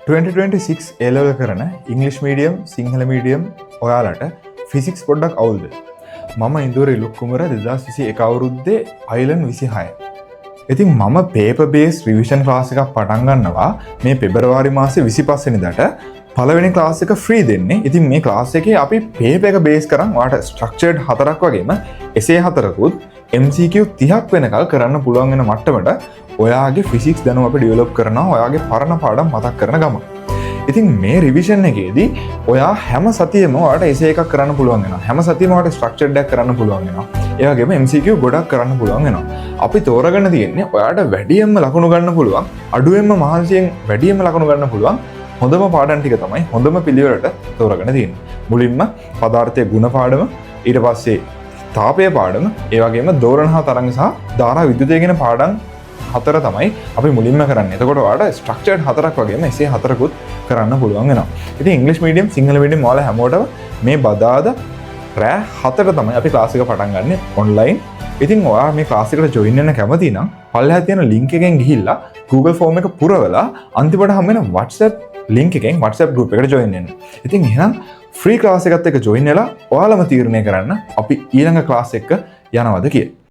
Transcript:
2026 A level කරන English medium, Sinhala medium ඔයාලට physics පොඩ්ඩක් අවුල්ද? මම ඉඳුර ඉලුක් කුමර, 2021 අවුරුද්දේ අයිලන් 26. ඉතින් මම පේපර් බේස් රිවිෂන් ක්ලාස් එකක් පටන් ගන්නවා මේ පෙබරවාරි මාසේ 25 වෙනිදාට. පළවෙනි ක්ලාස් එක ෆ්‍රී දෙන්නේ. ඉතින් මේ ක්ලාස් එකේ අපි පේපර් එක බේස් කරන් ඔයාලට ස්ට්‍රක්චර්ඩ් හතරක් වගේම එසේ හතරකුත් MCQ 30ක් වෙනකල් කරන්න පුළුවන් වෙන මට්ටමට ඔයාගේ ෆිසික්ස් දැනුම අපි ඩෙවලොප් කරනවා, ඔයාගේ පරණ පාඩම් මතක් කරන ගමන්. ඉතින් මේ රිවිෂන් එකේදී ඔයා හැම සතියෙම ඔයාට එසේ එකක් කරන්න පුළුවන් වෙනවා. හැම සතියෙම ඔයාට ස්ට්‍රක්චර්ඩ් එකක් කරන්න පුළුවන් වෙනවා. ඒ වගේම MCQ ගොඩක් කරන්න පුළුවන් වෙනවා. අපි තෝරගෙන තියෙන්නේ ඔයාට වැඩියෙන්ම ලකුණු ගන්න පුළුවන්, අඩුවෙන්ම මහන්සියෙන් වැඩියෙන්ම ලකුණු ගන්න පුළුවන් හොඳම පාඩම් ටික තමයි හොඳම පිළිවෙලට තෝරගෙන තියෙන්නේ. මුලින්ම පදාර්ථයේ ගුණ පාඩම, ඊට පස්සේ තාපය පාඩම, ඒ වගේම දෝලන හා තරංග සහ ධාරා විද්‍යුතය කියන පාඩම් හතර තමයි අපි මුලින්ම කරන්නේ. එතකොට ඔයාලට ස්ට්‍රක්චර්ඩ් හතරක් වගේම එසේ හතරකුත් කරන්න පුළුවන් වෙනවා. ඉතින් ඉංග්‍රීසි මීඩියම්, සිංහල මීඩියම් ඔයාලා හැමෝටම මේ බදාදා රෑ 7ට තමයි අපි ක්ලාස් එක පටන් ගන්නෙ ඔන්ලයින්. ඉතින් ඔයා මේ ක්ලාස් එකට ජොයින් වෙන්න කැමති නම් පල්ලෙහා තියෙන ලින්ක් එකෙන් ගිහිල්ලා Google form එක පුරවලා අන්තිමට හම් වෙන WhatsApp link එකෙන් WhatsApp group එකට ජොයින් වෙන්න. ඉතින් එහෙනම් ෆ්‍රී ක්ලාස් එකත් එක්ක ජොයින් වෙලා ඔයාලම තීරණය කරන්න අපි ඊළඟ ක්ලාස් එක යනවද කියලා.